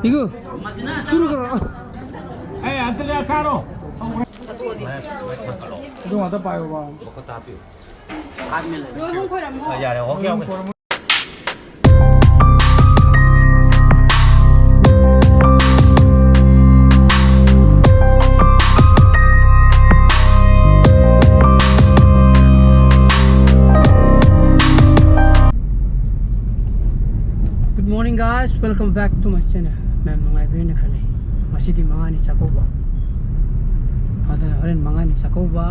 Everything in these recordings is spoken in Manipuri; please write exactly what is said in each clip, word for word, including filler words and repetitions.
이거, शुरू करो. ꯑꯗꯨ ꯉꯥꯛꯇ ꯄꯥꯏꯌꯣꯕ. ꯅꯣꯏ ꯑꯍꯨꯝ ꯈꯣꯏꯔꯝꯃꯣ. ꯌꯥꯔꯦ, okay, okay. Good morning, guys, welcome back to my channel. ꯃꯌꯥꯝ ꯅꯨꯡꯉꯥꯏꯕꯤꯔꯦꯅ ꯈꯜꯂꯤ꯫ ꯉꯁꯤꯗꯤ ꯃꯉꯥꯅꯤ ꯆꯥꯛꯀꯧꯕ꯫ ꯑꯗꯨꯅ ꯍꯣꯔꯦꯟ ꯃꯉꯥꯅꯤ ꯆꯥꯛꯀꯧꯕ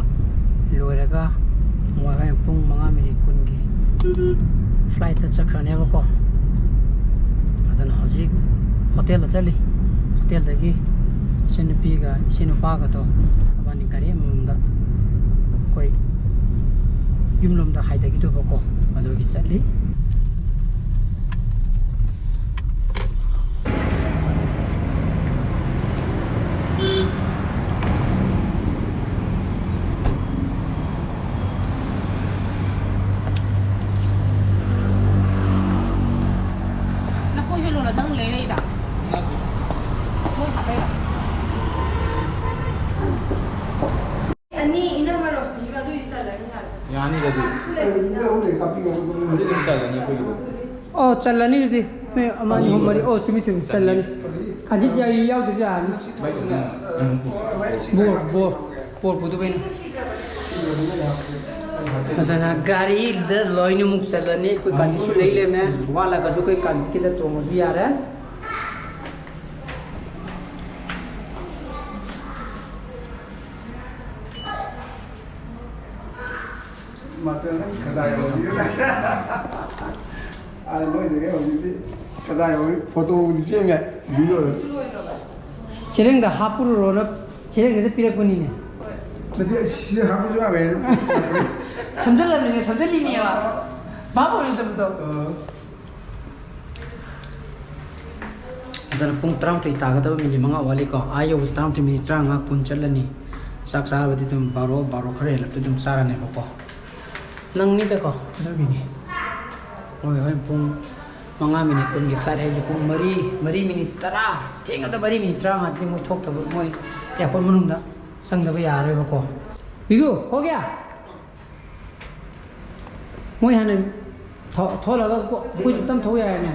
ꯂꯣꯏꯔꯒ ꯃꯣꯏ ꯍꯣꯔꯦꯟ ꯄꯨꯡ ꯃꯉꯥ ꯃꯤꯅꯤꯠ ꯀꯨꯟꯒꯤ flight ꯇ ꯆꯠꯈ꯭ꯔꯅꯦꯕꯀꯣ꯫ ꯑꯗꯨꯅ ꯍꯧꯖꯤꯛ ꯍꯣꯇꯦꯜꯗ ꯆꯠꯂꯤ꯫ ꯍꯣꯇꯦꯜꯗꯒꯤ ꯏꯆꯟꯅꯨꯄꯤꯒ ꯏꯆꯦ ꯅꯨꯄꯥꯒꯗꯣ ꯃꯕꯥꯅꯤ ꯒꯥꯔꯤ ꯑꯃꯃꯝꯗ ꯑꯩꯈꯣꯏ ꯌꯨꯝꯂꯣꯝꯗ ꯍꯥꯏꯊꯈꯤꯗꯧꯕꯀꯣ꯫ ꯑꯗꯨꯒꯤ ꯆꯠꯂꯤ꯫ ꯅꯈꯣꯏꯁꯨ ꯂꯣꯜꯂ ꯅꯪ ꯂꯩꯔꯛꯏꯔꯥ? ꯃꯣꯏ ꯍꯥꯞꯄꯛꯏꯔꯥ? ꯑꯅꯤ ꯏꯅꯝꯃ ꯔꯣꯁꯅꯤꯒ ꯑꯗꯨꯏꯗꯤ ꯆꯜꯂꯅꯤ ꯍꯥꯏꯕ꯫ ꯌꯥꯅꯤꯗ ꯑꯗꯨ꯫ ꯑꯗꯨꯁꯨ ꯂꯩꯕꯅꯤꯅ꯫ ꯑꯗꯨ ꯑꯗꯨꯝ ꯆꯜꯂꯅꯤ ꯑꯩꯈꯣꯏꯒꯤꯗꯤ꯫ ꯑꯣ, ꯆꯜꯂꯅꯤ ꯑꯗꯨꯗꯤ꯫ ꯅꯣꯏ ꯑꯃ, ꯑꯅꯤ, ꯑꯍꯨꯝ, ꯃꯔꯤ꯫ ꯑꯣ, ꯆꯨꯝꯃꯤ, ꯆꯨꯝꯃꯤ, ꯆꯜꯂꯅꯤ꯫ ꯀꯥꯟꯆꯤꯠ ꯌꯥꯎ-, ꯌꯥꯎꯗ꯭ꯔꯁꯨ ꯌꯥꯔꯅꯤ꯫ ꯕꯣꯔ, ꯕꯣꯔ, ꯕꯣꯔ ꯄꯨꯗꯕꯩꯅꯦ꯫ ꯑꯗꯨꯅ ꯒꯥꯔꯤꯗ ꯂꯣꯏꯅꯃꯨꯛ ꯆꯜꯂꯅꯤ꯫ ꯑꯩꯈꯣꯏ ꯀꯥꯟꯆꯤꯠꯁꯨ ꯂꯩ ꯂꯩꯔꯝꯃꯦ꯫ ꯋꯥꯠꯂꯒꯁꯨ ꯑꯩꯈꯣꯏ ꯀꯥꯟꯆꯤꯠꯀꯤꯗ ꯇꯣꯡꯉꯁꯨ ꯌꯥꯔꯦ꯫ ꯃꯥꯇꯔ ꯅꯪ ꯈꯖꯥꯏ ꯍꯧꯔꯤ꯫ ꯑꯥ, ꯅꯣꯏꯗꯒꯤ ꯍꯧꯖꯤꯛꯇꯤ ꯈꯖꯥꯏ ꯍꯧꯔꯤ꯫ ꯐꯣꯇꯣꯕꯨꯗꯤ ꯁꯦꯝꯃꯦ, ꯚꯤꯗꯤꯑꯣꯗ꯫ ꯆꯦꯔꯪꯗ ꯍꯥꯞꯄꯨꯔꯣꯅ ꯆꯦꯔꯪꯗ ꯄꯤꯔꯛꯄꯅꯤꯅꯦ꯫ ꯅꯠꯇꯦ, ꯑꯁ, ꯁꯤꯗ ꯍꯥꯞꯄꯁꯨ ꯌꯥꯕ ꯍꯥꯏꯅ꯫ ꯁꯝꯖꯜꯂꯕꯅꯤꯅꯦ, ꯁꯝꯖꯜꯂꯤꯅꯦꯕ꯫ ꯚꯥꯞ ꯑꯣꯏꯔꯨꯗꯕꯗꯣ꯫ ꯑꯥ꯫ ꯑꯗꯨꯅ ꯄꯨꯡ ꯇꯔꯥꯃꯥꯊꯣꯏ ꯇꯥꯒꯗꯕ ꯃꯤꯅꯤꯠ ꯃꯉꯥ ꯋꯥꯠꯂꯤꯀꯣ꯫ ꯑꯥ ꯌꯧꯕꯗ ꯇꯔꯥꯃꯥꯊꯣꯏ ꯃꯤꯅꯤꯠ ꯇꯔꯥꯃꯉꯥ ꯀꯨꯟ ꯆꯠꯂꯅꯤ꯫ ꯆꯥꯛ ꯆꯥꯕꯗꯤ ꯑꯗꯨꯝ ꯕꯥꯔꯣ, ꯕꯥꯔꯣ ꯈꯔ ꯍꯦꯜꯂꯞꯇ ꯑꯗꯨꯝ ꯆꯥꯔꯅꯦꯕꯀꯣ꯫ ꯅꯪꯅꯤꯗꯀꯣ, ꯑꯗꯨꯒꯤꯅꯤ꯫ ꯍꯣꯏ, ꯍꯣꯏ, ꯄꯨꯡ ꯃꯉꯥ ꯃꯤꯅꯤꯠ ꯀꯨꯟꯒꯤ flight ꯍꯥꯏꯁꯦ ꯄꯨꯡ ꯃꯔꯤ, ꯃꯔꯤ ꯃꯤꯅꯤꯠ ꯇꯔꯥ, ꯊꯦꯡꯉꯕꯗ ꯃꯔꯤ ꯃꯤꯅꯤꯠ ꯇꯔꯥꯃꯉꯥꯗꯤ ꯃꯣꯏ ꯊꯣꯛꯇꯕ, ꯃꯣꯏ airport ꯃꯅꯨꯡꯗ ꯆꯪꯗꯕ ꯌꯥꯔꯔꯣꯏꯕꯀꯣ꯫ ꯕꯤꯒꯨ, ꯍꯣ ꯒꯌꯥ? ꯃꯣꯏ ꯍꯥꯟꯅ ꯊꯣ-, ꯊꯣꯛꯍꯜꯂꯒ ꯀꯣ-, ꯑꯩꯈꯣꯏꯁꯨ ꯇꯞ ꯊꯧ ꯌꯥꯔꯦꯅꯦ꯫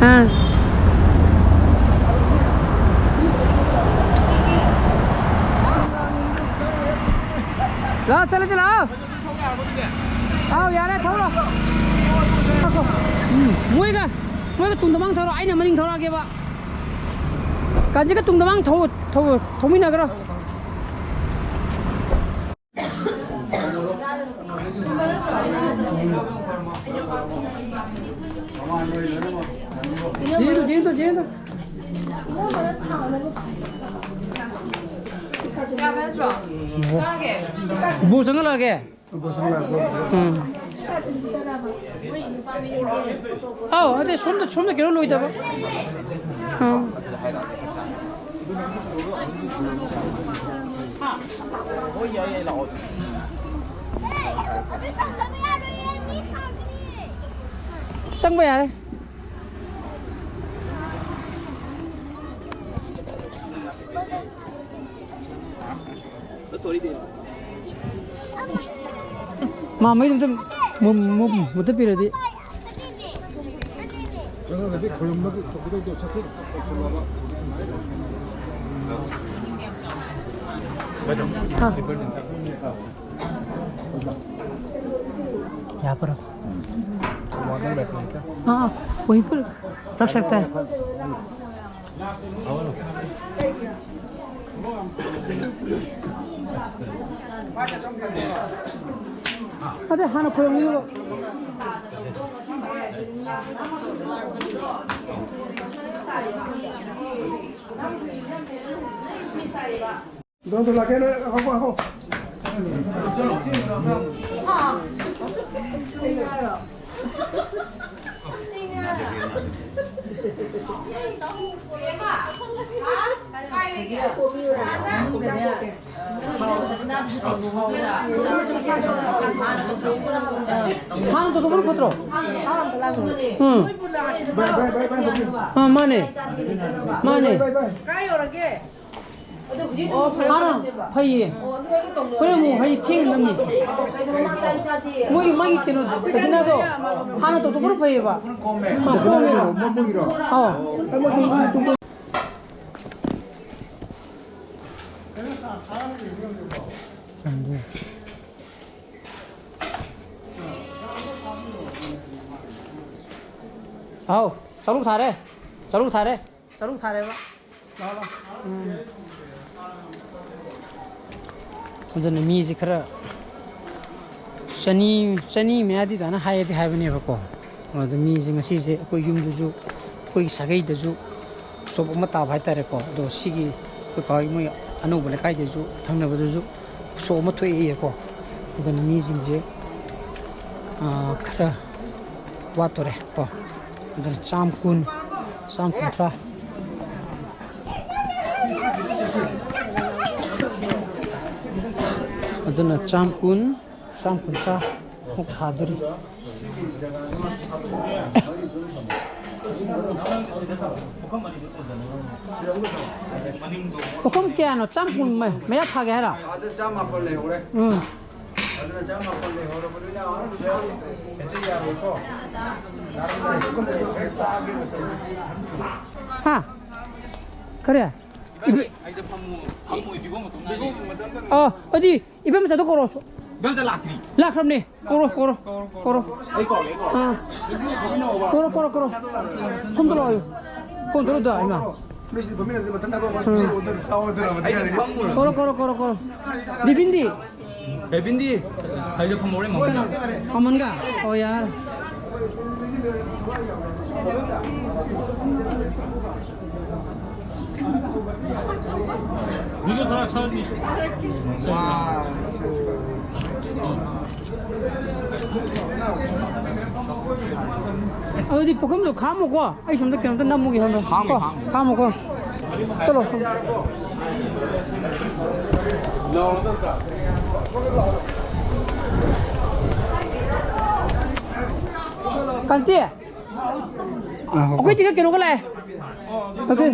ꯑꯥ꯫ ꯂꯥꯛꯑꯣ, ꯆꯠꯂꯁꯤ, ꯂꯥꯛꯑꯣ꯫ ꯑꯥꯎ, ꯌꯥꯔꯦ, ꯊꯧꯔꯣ꯫ ꯉꯥꯏꯈꯣ꯫ ꯎꯝ, ꯃꯣꯏꯒ, ꯃꯣꯏꯒ ꯇꯨꯡꯗ ꯃꯥꯡ ꯊꯧꯔꯣ, ꯑꯩꯅ ꯃꯅꯤꯡ ꯊꯧꯔꯛꯑꯒꯦꯕ꯫ ꯀꯥꯟꯆꯤꯒ ꯇꯨꯡꯗ ꯃꯥꯡ ꯊꯧ-, ꯊꯧ-, ꯊꯧꯃꯤꯟꯅꯈ꯭ꯔꯣ꯫ ꯌꯦꯡꯗꯣ, ꯌꯦꯡꯗꯣ, ꯌꯦꯡꯗꯣ꯫ ꯕꯣ ꯆꯪꯍꯜꯂꯛꯑꯒꯦ꯫ ꯎꯝ꯫ ꯑꯧ, ꯑꯗꯩ ꯁꯣꯝꯗ, ꯁꯣꯝꯗ ꯀꯩꯅꯣ ꯂꯣꯏꯗꯕ꯫ ꯑꯧ꯫ ꯆꯪꯕ ꯌꯥꯔꯦ꯫ ꯃꯥ ꯃꯩꯗꯣ ꯑꯝꯇ ꯃꯨ-, ꯃꯨ-, ꯃꯨꯊꯠꯄꯤꯔꯗꯤ꯫ हाँ। यहाँ पर। हाँ, वहीं पर रख सकता है। ꯑꯗꯩ ꯍꯥꯟꯅ ꯈꯣꯏꯔꯝꯒꯤꯕ꯫ ꯍꯥꯟꯅ ꯇꯧꯊꯣꯛꯄꯅ ꯐꯠꯇ꯭ꯔꯣ? ꯎꯝ꯫ ꯑꯥ, ꯃꯥꯅꯦ꯫ ꯃꯥꯅꯦ꯫ ꯍꯥꯟꯅ ꯐꯩꯌꯦ꯫ ꯍꯣꯔꯦꯟ ꯑꯃꯨꯛ ꯍꯥꯏꯗꯤ ꯊꯦꯡꯅ ꯅꯝꯅꯤ꯫ ꯃꯣꯏꯒꯤ, ꯃꯥꯒꯤ ꯀꯩꯅꯣ, ꯗꯈꯤꯅꯥꯗꯣ ꯍꯥꯟꯅ ꯇꯧꯊꯣꯛꯄꯅ ꯐꯩꯌꯦꯕ꯫ ꯑꯥ, ꯀꯣꯝꯃꯦꯕ꯫ ꯑꯥꯎ꯫ ꯍꯥꯎ, ꯆꯔꯨꯛ ꯊꯥꯔꯦ, ꯆꯔꯨꯛ ꯊꯥꯔꯦ, ꯆꯔꯨꯛ ꯊꯥꯔꯦꯕ꯫ ꯂꯥꯎ, ꯂꯥꯎ꯫ ꯎꯝ꯫ ꯑꯗꯨꯅ ꯃꯤꯁꯦ ꯈꯔ ꯆꯅꯤ, ꯆꯅꯤ ꯃꯌꯥꯗꯤ ꯑꯗꯨꯃꯥꯏꯅ ꯍꯥꯏꯗꯤ ꯍꯥꯏꯕꯅꯦꯕꯀꯣ꯫ ꯑꯗꯣ ꯃꯤꯁꯦ ꯉꯁꯤꯁꯦ ꯑꯩꯈꯣꯏ ꯌꯨꯝꯗꯁꯨ, ꯑꯩꯈꯣꯏꯒꯤ ꯁꯥꯒꯩꯗꯁꯨ ꯎꯁꯣꯞ ꯑꯃ ꯇꯥꯕ ꯍꯥꯏꯇꯥꯔꯦꯀꯣ꯫ ꯑꯗꯣ ꯁꯤꯒꯤ ꯑꯩꯈꯣꯏ ꯀꯥꯒꯤ ꯃꯣꯏ ꯑꯅꯧꯕ ꯂꯩꯀꯥꯏꯗꯁꯨ, ꯊꯪꯅꯕꯗꯁꯨ ꯎꯁꯣꯞ ꯑꯃ ꯊꯣꯛꯑꯦꯌꯦꯀꯣ꯫ ꯑꯗꯨꯅ ꯃꯤꯁꯤꯡꯁꯦ, ꯑꯥ, ꯈꯔ ꯋꯥꯠꯇꯣꯔꯦ ꯀꯣ꯫ ꯑꯗꯨꯅ ꯆꯥꯝ ꯀꯨꯟ, ꯆꯥꯝ ꯀꯨꯟꯊ꯭ꯔꯥ꯫ ꯑꯗꯨꯅ ꯆꯥꯝ ꯀꯨꯟ, ꯆꯥꯝ ꯀꯨꯟꯊ꯭ꯔꯥ ꯃꯨꯛ ꯊꯥꯗꯣꯔꯤ꯫ ꯄꯨꯈꯝ ꯀꯌꯥꯅꯣ? ꯆꯥꯝ ꯀꯨꯟ ꯃ-, ꯃꯌꯥ ꯊꯥꯒꯦ ꯍꯥꯏꯔꯣ? ꯑꯗꯨ ꯆꯥꯝ ꯃꯥꯄꯜ ꯂꯩꯍꯧꯔꯦ꯫ ꯎꯝ꯫ ꯑꯗꯨꯅ ꯆꯥꯝ ꯃꯥꯄꯜ ꯂꯩꯍꯧꯔꯕꯅꯤꯅ ꯍꯦꯛꯇ ꯌꯥꯔꯣꯏꯀꯣ꯫ ꯍꯥ? ꯀꯔꯤ? ꯏꯕ-, ꯑꯩꯁꯦ ꯐꯝꯃꯨ, ꯐꯝꯃꯨ ꯏꯕꯤꯕ ꯃꯇꯝ ꯉꯥꯏꯔꯤ꯫ ꯑꯣ, ꯑꯗꯨꯗꯤ ꯏꯕꯦꯝꯆꯥꯗꯣ ꯀꯧꯔꯣ꯫ ꯏꯕꯦꯝꯆꯥ ꯂꯥꯛꯇ꯭ꯔꯤ꯫ ꯂꯥꯛꯈ꯭ꯔꯕꯅꯦ꯫ ꯀꯧꯔꯣ, ꯀꯧꯔꯣ, ꯀꯧꯔꯣ꯫ ꯑꯩ ꯀꯧꯔꯦ, ꯑꯩ ꯀꯧꯔꯦ꯫ ꯑꯥ꯫ ꯀꯧꯔꯣ, ꯀꯧꯔꯣ, ꯀꯧꯔꯣ꯫ ꯁꯣꯝꯗ ꯂꯥꯛꯑꯣ꯫ ꯐꯣꯟ ꯇꯧꯔꯨꯗ, ꯏꯃꯥ꯫ ꯃꯤꯁꯤꯗꯤ ꯐꯝꯃꯤꯟꯅꯗꯤ ꯃꯊꯟꯇ ꯊꯥꯗꯣꯛꯑꯒ ꯎꯝ꯫ ꯄꯤꯖꯔꯣ, ꯑꯗꯨꯅ ꯆꯥꯎ ꯍꯥꯏꯗꯣꯏꯔꯕ? ꯑꯩꯗꯤ ꯐꯝꯃꯨꯔꯦ꯫ ꯀꯧꯔꯣ, ꯀꯧꯔꯣ, ꯀꯧꯔꯣ, ꯀꯧꯔꯣ꯫ ꯕꯤꯕꯤꯟꯗꯤ? ꯕꯤꯕꯤꯟꯗꯤ? ꯑꯩꯁꯨ ꯐꯝꯃꯧꯔꯦ, ꯃꯃꯟꯒ꯫ ꯃꯃꯟꯒ? ꯑꯣ, ꯌꯥꯔꯦ꯫ ꯚꯤꯗꯤꯑꯣ ꯊꯥꯔ ꯁꯥꯔꯗꯤ꯫ One, two, three. ꯑꯗꯨꯗꯤ ꯄꯨꯈꯝꯗꯣ ꯈꯥꯝꯃꯨꯀꯣ, ꯑꯩ ꯁꯣꯝꯗ ꯀꯩꯅꯣꯝꯇ ꯅꯝꯃꯨꯒꯦ ꯁꯣꯝꯗ꯫ ꯈꯥꯝꯃꯨ, ꯀꯣ, ꯈꯥꯝꯃꯨ꯫ ꯈꯥꯝꯃꯨꯀꯣ꯫ ꯆꯠꯂꯣ ꯁꯣꯝ꯫ ꯀꯥꯟꯇꯤ꯫ ꯑꯩꯈꯣꯏ ꯇꯤꯀꯦꯠ ꯀꯩꯅꯣꯒ ꯂꯥꯛꯑꯦ꯫ ꯑꯣꯀꯦ꯫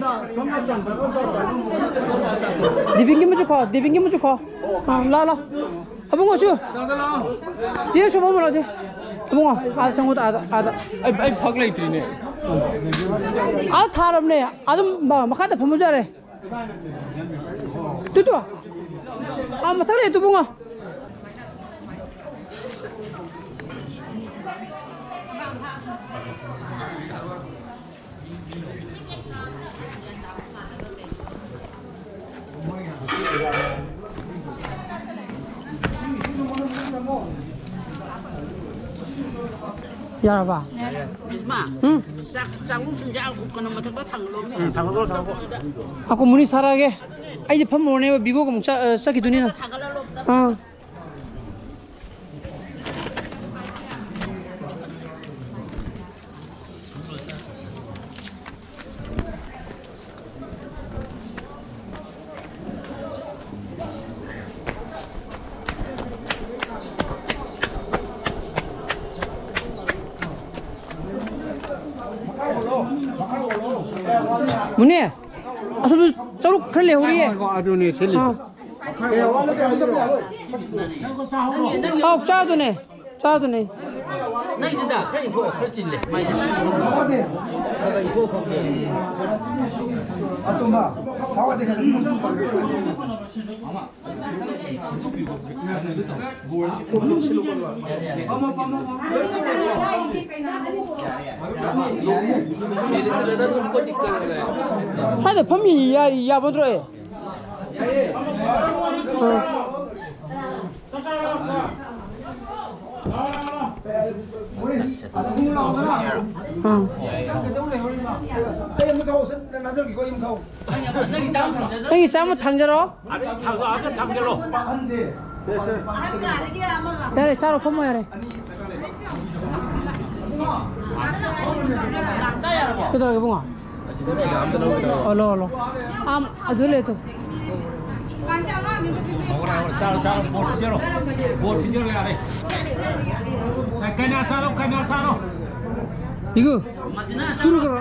ꯗꯦꯕꯤꯟꯒꯤ ꯑꯃꯁꯨ ꯈꯣ, ꯗꯦꯕꯤꯟꯒꯤ ꯑꯃꯁꯨ ꯈꯣ꯫ ꯑꯥ, ꯂꯥꯛꯑꯣ, ꯂꯥꯛꯑꯣ꯫ ꯑꯕꯨꯡꯉꯣꯁꯨ꯫ ꯇꯤꯀꯦꯠꯁꯨ ꯐꯝꯃ ꯂꯥꯛꯑꯣ, ꯇꯤ-, ꯑꯕꯨꯡꯉꯣ, ꯑꯥꯗ ꯆꯪꯉꯣ, ꯑꯥꯗ, ꯑꯥꯗ꯫ ꯑꯩ, ꯑꯩ ꯐꯛ ꯂꯩꯇ꯭ꯔꯤꯅꯦ꯫ ꯑꯥ ꯊꯥꯔꯕꯅꯦ꯫ ꯑꯗꯨꯝ ꯃ-, ꯃꯈꯥꯗ ꯐꯝꯃꯁꯨ ꯌꯥꯔꯦ꯫ Two, two. ꯑꯥ ꯃꯊꯛ ꯂꯩ, ꯇꯨ, ꯕꯨꯡꯉꯣ꯫ ꯌꯥꯔꯕ? ꯕꯤꯁꯃꯥ, ꯎꯝ? ꯆꯥꯛ, ꯆꯥꯛꯂꯨ ꯁꯨꯝ ꯌꯥꯎ-, ꯀꯩꯅꯣ ꯃꯊꯛꯇ ꯊꯥꯡꯒꯠꯂꯣꯃꯤ꯫ ꯎꯝ, ꯊꯥꯡꯒꯠꯈ꯭ꯔꯣ, ꯊꯥꯡꯒꯠꯈ꯭ꯔꯣ꯫ ꯑꯥ, ꯀꯣ ꯃꯨꯅꯤ ꯁꯥꯔꯛꯑꯒꯦ꯫ ꯑꯩꯗꯤ ꯐꯝꯃꯨꯔꯅꯦꯕ, ꯕꯤꯒꯣꯒ ꯑꯃꯨꯛ ꯆ-, ꯑ, ꯆꯠꯈꯤꯗꯣꯏꯅꯤꯅ꯫ ꯊꯥꯡꯒꯠꯍꯜꯂꯣ ꯑꯝꯇ꯫ ꯑꯥ꯫ ꯃꯨꯅꯦ, ꯑꯁꯣꯝꯗ ꯆꯔꯨꯛ ꯈꯔ ꯂꯩꯍꯧꯔꯤꯌꯦ꯫ ꯑꯗꯨꯅꯦ ꯁꯤꯜꯂꯤꯁꯦ꯫ ꯑꯥ꯫ ꯑꯥꯎ, ꯆꯥꯗꯨꯅꯦ, ꯆꯥꯗꯨꯅꯦ꯫ ꯅꯪꯁꯤꯗ ꯈꯔ ꯏꯟꯊꯣꯛꯑꯣ, ꯈꯔ ꯆꯤꯜꯂꯦ ꯃꯥꯏꯁꯦ꯫ ꯈꯔ ꯈꯔ ꯏꯟꯊꯣꯛꯑꯣ, ꯈꯔ ꯆꯤꯜꯂꯦ꯫ ꯁ꯭ꯋꯥꯏꯗ ꯐꯝꯃꯤ ꯌꯥ-, ꯌꯥꯕ ꯅꯠꯇ꯭ꯔꯣ, ꯑꯦ? ꯑꯥ꯫ ꯎꯝ꯫ ꯅꯪꯒꯤ ꯆꯥꯝꯃ ꯊꯥꯡꯖꯔꯣ꯫ ꯌꯥꯔꯦ, ꯆꯥꯔꯣ, ꯐꯝꯃꯣ ꯌꯥꯔꯦ꯫ ꯀꯩꯗꯧꯔꯒꯦ, ꯏꯕꯨꯡꯉꯣ? ꯑꯣ, ꯂꯧ, ꯂꯧ꯫ ꯑꯥ, ꯑꯗꯨ ꯂꯩ ꯇꯨ꯫ ꯆꯥꯔꯣ, ꯆꯥꯔꯣ, ꯕꯣꯠ ꯄꯤꯖꯔꯣ꯫ ꯕꯣꯠ ꯄꯤꯖꯔꯣ, ꯌꯥꯔꯦ꯫ ꯑꯦ, ꯀꯩꯅꯥ ꯆꯥꯔꯣ, ꯀꯩꯅꯥ ꯆꯥꯔꯣ꯫ ꯏꯒꯨ, ꯁꯨꯔꯨ ꯀꯔꯣ꯫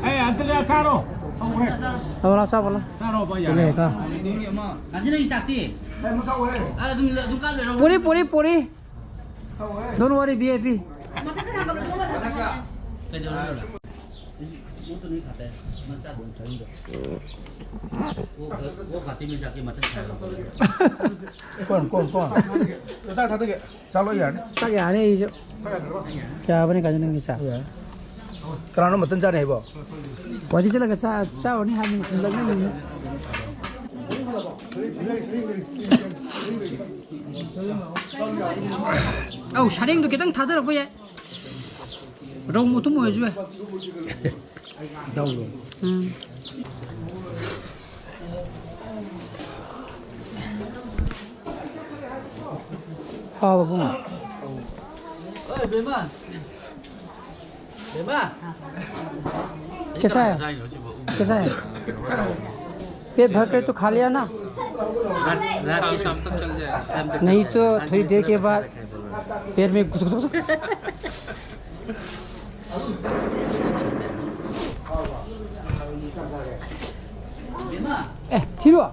ꯑꯦ, ꯑꯟꯇ ꯆꯥꯔꯣ꯫ ꯍꯧꯈ꯭ꯔꯦ꯫ ꯑꯕꯂꯥ ꯆꯥꯕꯂꯥ꯫ ꯆꯥꯔꯣꯕ, ꯌꯥꯔꯦ꯫ ꯂꯩ ꯀ꯫ ꯄꯨꯔꯤ, ꯄꯨꯔꯤ, ꯄꯨꯔꯤ꯫ Don't worry, V I P. ꯀꯩꯗꯧꯔꯒꯦ? वो तो नहीं खाता है, मैं क्या बोलता हूँ। वो घर, वो खाते में जाके मटन खाएगा। ꯀꯣꯟ, ꯀꯣꯟ, ꯀꯣꯟ꯫ ꯆꯥꯛ ꯊꯥꯗꯒꯦ꯫ ꯆꯥꯛ ꯂꯣꯏ ꯌꯥꯔꯅꯤ꯫ ꯆꯥꯛ ꯌꯥꯔꯦ ꯑꯩꯁꯨ꯫ ꯆꯥꯛ ꯌꯥꯗ꯭ꯔꯕ? ꯌꯥꯕꯅꯤ ꯀꯩꯅꯣ ꯅꯪꯒꯤ ꯆꯥꯛ꯫ ꯌꯥꯔꯦ꯫ ꯀꯅꯥꯅꯣ ꯃꯇꯟ ꯆꯥꯅꯤ ꯍꯥꯏꯕꯣ? ꯋꯥꯗꯤ ꯆꯠꯂꯒ ꯆꯥ-, ꯆꯥꯔꯨꯅꯤ ꯍꯥꯏꯕꯅꯤ, ꯁꯨꯝ ꯂꯛꯅꯔꯤꯅꯤ꯫ ꯑꯧ, ꯁꯔꯦꯡꯗꯣ ꯈꯤꯇꯪ ꯊꯥꯗꯔꯛꯄ ꯌꯥꯏ꯫ ꯔꯧ ꯃꯇꯨꯝ ꯑꯣꯏꯔꯁꯨ ꯌꯥꯏ꯫ ꯗꯧꯔꯣ꯫ ꯎꯝ꯫ ꯍꯥꯎꯕ ꯄꯨꯡ꯫ कैसा है? कैसा है? पेट भर के तो खा लिया ना? रात, रात शाम, शाम तक चल जाएगा। नहीं तो थोड़ी देर के बाद पेट में घुस, घुस, घुस। ए, थिरो।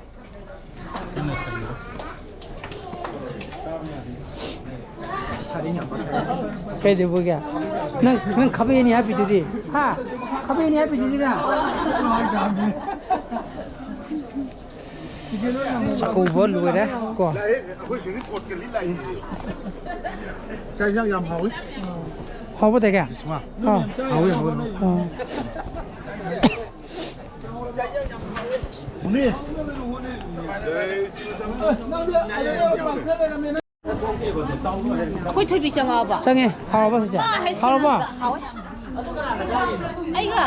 ꯀꯩꯗꯧꯕꯒꯤ? ꯅꯪ, ꯅꯪ ꯈꯥꯕꯩ ꯑꯅꯤ ꯍꯥꯞꯄꯤꯗꯨꯗꯤ? ꯍꯥ? ꯈꯥꯕꯩ ꯑꯅꯤ ꯍꯥꯞꯄꯤꯗꯨꯗꯤ ꯅꯪ? ꯆꯥꯛꯀꯧꯕ ꯂꯣꯏꯔꯦ ꯀꯣ꯫ ꯆꯥꯛ ꯏꯟꯖꯥꯡ ꯌꯥꯝ ꯍꯥꯎꯋꯤ꯫ ꯍꯥꯎꯕꯗꯒꯤ? ꯍꯥꯎ꯫ ꯍꯥꯎꯋꯤ, ꯍꯥꯎꯋꯤ, ꯍꯥꯎꯋꯤ꯫ ꯑꯣ꯫ ꯎꯅꯤ꯫ ꯑꯩꯈꯣꯏ ꯊꯣꯏꯕꯤ ꯆꯪꯉꯛꯑꯕ? ꯆꯪꯉꯦ꯫ ꯍꯥꯎꯔꯕ ꯁꯤꯁꯦ? ꯃꯥ ꯍꯥꯏꯁꯦ ꯍꯥꯎꯔꯕ? ꯍꯥꯎꯋꯦ꯫ ꯑꯩꯒ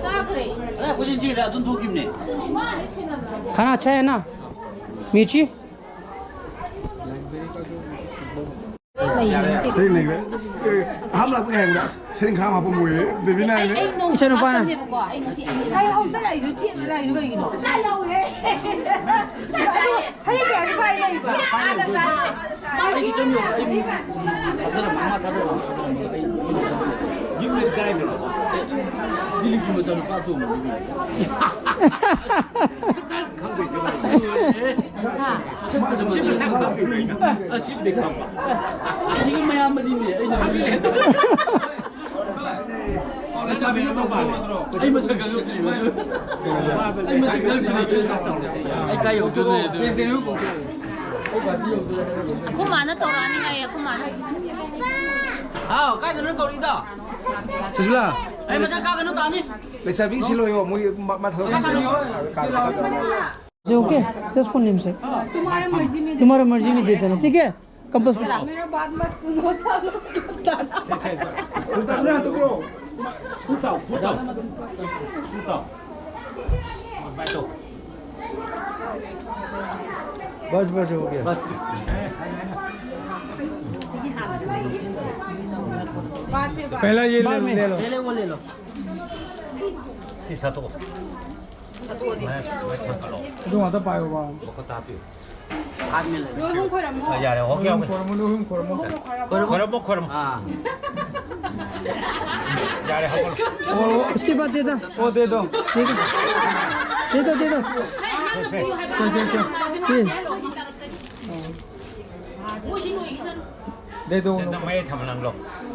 ꯆꯥꯈ꯭ꯔꯦ꯫ ꯑꯗ ꯑꯩꯈꯣꯏ ꯆꯦꯟ ꯆꯦꯜꯂꯦ, ꯑꯗꯨꯝ ꯊꯣꯛꯈꯤꯕꯅꯦ꯫ ꯃꯥ ꯍꯥꯏꯁꯦ ꯁꯦꯟꯅꯕ꯫ खाना अच्छा है ना? मिर्ची? ꯂꯩꯔꯦ ꯉꯁꯤꯗꯤ꯫ ꯂꯩꯔꯦ꯫ ꯑꯦ, ꯑꯍꯥꯟꯕ ꯂꯥꯛꯄ ꯀꯩ ꯍꯥꯏꯕꯗ? ꯁꯔꯦꯡ ꯈꯔ ꯍꯥꯞꯄꯝꯃꯣꯌꯦ꯫ ꯗꯦꯕꯤꯅ ꯑꯩ, ꯍꯥꯏꯅꯦ꯫ ꯑꯩ ꯅꯣꯡ ꯏꯆꯥꯅꯨꯄꯥꯅ꯫ ꯍꯥꯞꯄꯅꯦꯕꯀꯣ꯫ ꯑꯩ ꯉꯁꯤ ꯑꯅꯤ ꯍꯥꯏ ꯍꯧꯖꯤꯛꯇ ꯂꯥꯛꯏꯗꯨ ꯊꯦꯡꯅ ꯂꯥꯛꯏꯗꯨ ꯀꯩꯒꯤꯅꯣ? ꯍꯌꯦꯡ ꯀꯌꯥꯗꯤ ꯐꯥꯏ ꯂꯩꯕ? ꯑꯩꯗꯤ ꯀꯩꯝ ꯌꯧꯔꯣꯏ꯫ ꯑꯩ ꯊꯥꯗꯔꯝꯃꯣ, ꯃꯥ ꯊꯥꯗꯔꯝꯃꯣ, ꯊꯥꯗꯔꯝꯃꯣ꯫ ꯑꯩ ꯌꯨꯝꯗ ꯀꯥꯏꯗꯅꯣ? ꯗꯤꯂꯤꯞꯀꯤ ꯃꯆꯥꯅꯨꯄꯥ ꯑꯇꯣꯝꯕꯗꯨꯒꯤ꯫ ꯈꯪꯗꯣꯏꯁꯦ꯫ ꯁꯤ ꯃꯁꯛ ꯈꯪꯗꯣꯏꯅꯦ꯫ ꯑꯁꯤꯕꯨꯗꯤ ꯈꯪꯕ꯫ ꯑꯁꯤꯒꯤ ꯃꯌꯥꯝꯕꯅꯤꯅꯦ ꯑꯩꯅ ꯍꯥꯏꯔꯤꯁꯦ꯫ ꯂꯩꯁꯥꯕꯤꯅ ꯇꯧ ꯃꯥꯜꯂꯦ꯫ ꯑꯩ ꯃꯁꯛ ꯈꯪꯉꯛꯇ꯭ꯔꯤꯕ꯫ ꯑꯩ ꯃꯁꯛ ꯈꯪꯉꯛꯇ꯭ꯔꯤꯕ꯫ ꯑꯩ ꯀꯥꯏ ꯌꯧꯗꯣꯏꯅꯣ? ꯑꯩꯈꯣꯏ ꯃꯥꯅ ꯇꯧꯔꯛꯑꯅꯤ ꯍꯥꯏꯌꯦ, ꯑꯩꯈꯣꯏ ꯃꯥꯅ꯫ ꯍꯥꯎ, ꯀꯥꯏꯗꯅꯣ ꯇꯧꯔꯤꯗꯣ? ꯁꯤꯁꯂꯥ꯫ ꯑꯩ ꯃꯁꯛ ꯀꯥꯒꯅꯨ ꯇꯥꯅꯤ꯫ ꯂꯩꯁꯥꯕꯤ ꯁꯤꯜꯂꯣꯌꯣ, ꯃꯣꯏ ꯃ-, ꯃꯊꯛ ꯀꯥ-, ꯀꯥ-, ꯀꯥ-, ओके, दस पन्ने में से। तुम्हारा मर्जी में दे देना, ठीक है? कंपल्सरी। मेरा बात मत सुनो, सालों को बताना। उतारो ना, तो ब्रो। उठाओ, उठाओ। उठाओ। बस, बस, हो गया। पहला ये ले, ले लो। पहले वो ले लो। शीशा तो। ꯑꯗꯨ ꯉꯥꯛꯇ ꯄꯥꯏꯌꯣꯕ꯫ ꯃꯈꯨꯠꯇ ꯍꯥꯞꯄꯤꯌꯨ꯫ ꯍꯥꯠꯃꯦ ꯂꯩ꯫ ꯅꯣꯏ ꯑꯍꯨꯝ ꯈꯣꯏꯔꯝꯃꯣ꯫ ꯌꯥꯔꯦ, ꯑꯣꯀꯦ, ꯑꯣꯀꯦ꯫ ꯈꯣꯏꯔꯝꯃꯣ, ꯅꯣꯏ ꯑꯍꯨꯝ ꯈꯣꯏꯔꯝꯃꯣ꯫ ꯈꯣꯏꯔꯝꯃꯣ, ꯈꯣꯏꯔꯝꯃꯣ꯫ ꯑꯥ꯫ ꯌꯥꯔꯦ, ꯍꯧꯒꯠꯂꯣ꯫ वो, वो, उसके बाद दे दो। वो दे दो। ठीक है। दे दो, दे दो। चल, चल, चल। ये। दे दो ꯁꯤꯗ ꯎꯅꯣ꯫ ꯃꯌꯥꯏ ꯊꯝꯃꯣ ꯅꯪ ꯂꯧ꯫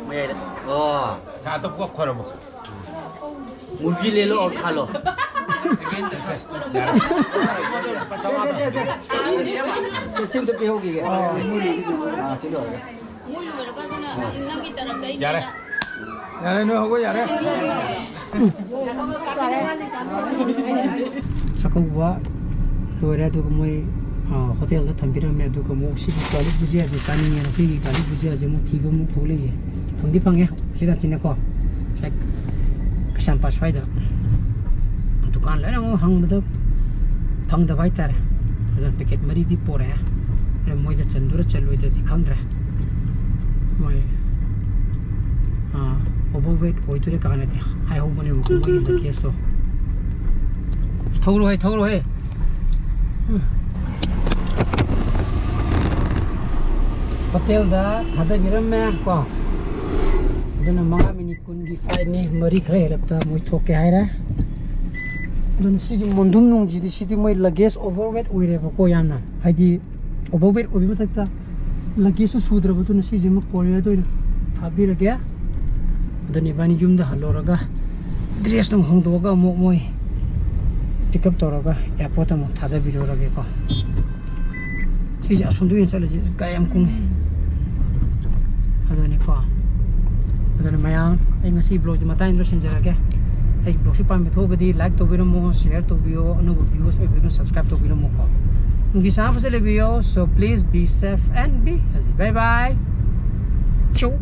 ꯃꯌꯥꯏꯗ꯫ ꯑꯣ꯫ ꯁꯥ ꯑꯇꯣꯞꯄ ꯈꯣꯏꯔꯝꯃꯣ꯫ मुर्गी ले लो और खा लो। ꯁꯤ, ꯁꯤ ꯑꯝꯇ ꯄꯤꯍꯧꯈꯤꯒꯦ꯫ ꯑꯥ, ꯁꯤ ꯂꯣꯏꯔꯒ꯫ ꯌꯥꯔꯦ꯫ ꯌꯥꯔꯦ, ꯅꯣꯏ ꯍꯧꯒꯠ ꯌꯥꯔꯦ꯫ ꯆꯥꯛꯀꯧꯕ ꯂꯣꯏꯔꯦ, ꯑꯗꯨꯒ ꯃꯣꯏ ꯍꯣꯇꯦꯜꯗ ꯊꯝꯕꯤꯔꯝꯃꯦ꯫ ꯑꯗꯨꯒ ꯑꯃꯨꯛ ꯁꯤꯒꯤ ꯒꯥꯔꯂꯤꯛ ꯕꯨꯖꯤꯌꯥꯁꯦ ꯆꯥꯅꯤꯡꯉꯦꯅ ꯁꯤꯒꯤ ꯒꯥꯔꯂꯤꯛ ꯕꯨꯖꯤꯌꯥꯁꯦ ꯑꯃꯨꯛ ꯊꯤꯕ ꯑꯃꯨꯛ ꯊꯣꯛꯂꯛꯏꯌꯦ꯫ ꯐꯪꯗꯤ ꯐꯪꯉꯦ ꯁꯤꯗ ꯁꯤꯅꯀꯣ, ꯉꯁꯥꯏ ꯀꯩꯁꯥꯝꯄꯥꯠ ꯁ꯭ꯋꯥꯏꯗ ꯗꯨꯀꯥꯟ ꯂꯣꯏꯅ ꯑꯃꯨꯛ ꯍꯪꯕꯗ ꯐꯪꯗꯕ ꯍꯥꯏꯇꯥꯔꯦ꯫ ꯑꯗꯨꯅ ꯄꯦꯀꯦꯠ ꯃꯔꯤꯗꯤ ꯄꯣꯔꯛꯑꯦ꯫ ꯑꯗꯨ ꯃꯣꯏꯗ ꯆꯟꯗꯣꯏꯔꯥ ꯆꯜꯂꯣꯏꯗ꯭ꯔꯗꯤ ꯈꯪꯗ꯭ꯔꯦ꯫ ꯃꯣꯏ ꯑꯣꯚꯔ ꯋꯦꯠ ꯑꯣꯏꯗꯣꯏꯔꯥ ꯀꯥꯟꯅꯗꯤ ꯍꯥꯏꯍꯧꯕꯅꯦꯕꯀꯣ ꯃꯣꯏꯒꯤ ꯂꯒꯦꯖꯇꯣ꯫ ꯊꯧꯔꯣꯍꯦ, ꯊꯧꯔꯣꯍꯦ꯫ ꯍꯣꯇꯦꯜꯗ ꯊꯥꯗꯕꯤꯔꯝꯃꯦ ꯀꯣ꯫ ꯑꯗꯨꯅ ꯃꯉꯥ ꯃꯤꯅꯤꯠ ꯀꯨꯟꯒꯤ ꯐ꯭ꯂꯥꯏꯠꯅꯤ꯫ ꯃꯔꯤ ꯈꯔ ꯍꯦꯜꯂꯛꯇ ꯃꯣꯏ ꯊꯣꯛꯀꯦ ꯍꯥꯏꯔꯦ꯫ ꯑꯗꯨꯅ ꯁꯤꯒꯤ ꯃꯣꯟꯗꯨꯝ ꯅꯨꯡꯁꯤꯗꯤ, ꯁꯤꯗꯤ ꯃꯣꯏ ꯂꯒꯦꯖ ꯑꯣꯚꯔ ꯋꯦꯠ ꯑꯣꯏꯔꯦꯕꯀꯣ ꯌꯥꯝꯅ꯫ ꯍꯥꯏꯗꯤ ꯑꯣꯚꯔ ꯋꯦꯠ ꯑꯣꯏꯕꯒꯤ ꯃꯊꯛꯇ ꯂꯒꯦꯖꯁꯨ ꯁꯨꯗ꯭ꯔꯕꯗꯨꯅ ꯁꯤꯁꯤꯃ ꯀꯣꯔꯤꯌꯔꯗ ꯑꯣꯏꯅ ꯊꯥꯕꯤꯔꯒꯦ꯫ ꯑꯗꯨꯅ ꯏꯕꯥꯅꯤ ꯌꯨꯝꯗ ꯍꯜꯂꯨꯔꯒ ꯗ꯭ꯔꯦꯁ ꯅꯨꯡ ꯍꯣꯡꯗꯣꯛꯑꯒ ꯑꯃꯨꯛ ꯃꯣꯏ ꯄꯤꯛ ꯑꯞ ꯇꯧꯔꯒ ꯑꯦꯌꯥꯔꯄꯣꯔꯠꯇ ꯑꯃꯨꯛ ꯊꯥꯗꯕꯤꯔꯨꯔꯒꯦꯀꯣ꯫ ꯁꯤꯁꯦ ꯑꯁꯣꯝꯗ ꯑꯣꯏꯅ ꯆꯠꯂꯁꯤ, ꯒꯥꯔꯤ ꯌꯥꯝ ꯀꯨꯡꯉꯦ꯫ ꯑꯗꯨꯅꯤꯀꯣ꯫ ꯑꯗꯨꯅ ꯃꯌꯥꯝ, ꯑꯩ ꯉꯁꯤ ꯕ꯭ꯂꯣꯒꯁꯦ ꯃꯇꯥꯡꯗ ꯂꯣꯏꯁꯤꯟꯖꯔꯒꯦ꯫ ꯑꯩ ꯕ꯭ꯂꯣꯒꯁꯤ ꯄꯥꯝꯕꯤ ꯊꯣꯛꯑꯒꯗꯤ ꯂꯥꯏꯛ ꯇꯧꯕꯤꯔꯝꯃꯣ, ꯁꯤꯌꯔ ꯇꯧꯕꯤꯌꯣ, ꯑꯅꯧꯕ ꯚ꯭ꯌꯨꯋꯔꯁ ꯑꯣꯏꯕꯤꯔꯒꯅ ꯁꯕꯁꯀ꯭ꯔꯥꯏꯕ ꯇꯧꯕꯤꯔꯝꯃꯣꯀꯣ꯫ ꯅꯨꯡꯊꯤꯜ ꯁꯥ ꯐꯖꯅ ꯂꯩꯕꯤꯌꯣ꯫ So please be safe and be healthy. Bye bye. Chow.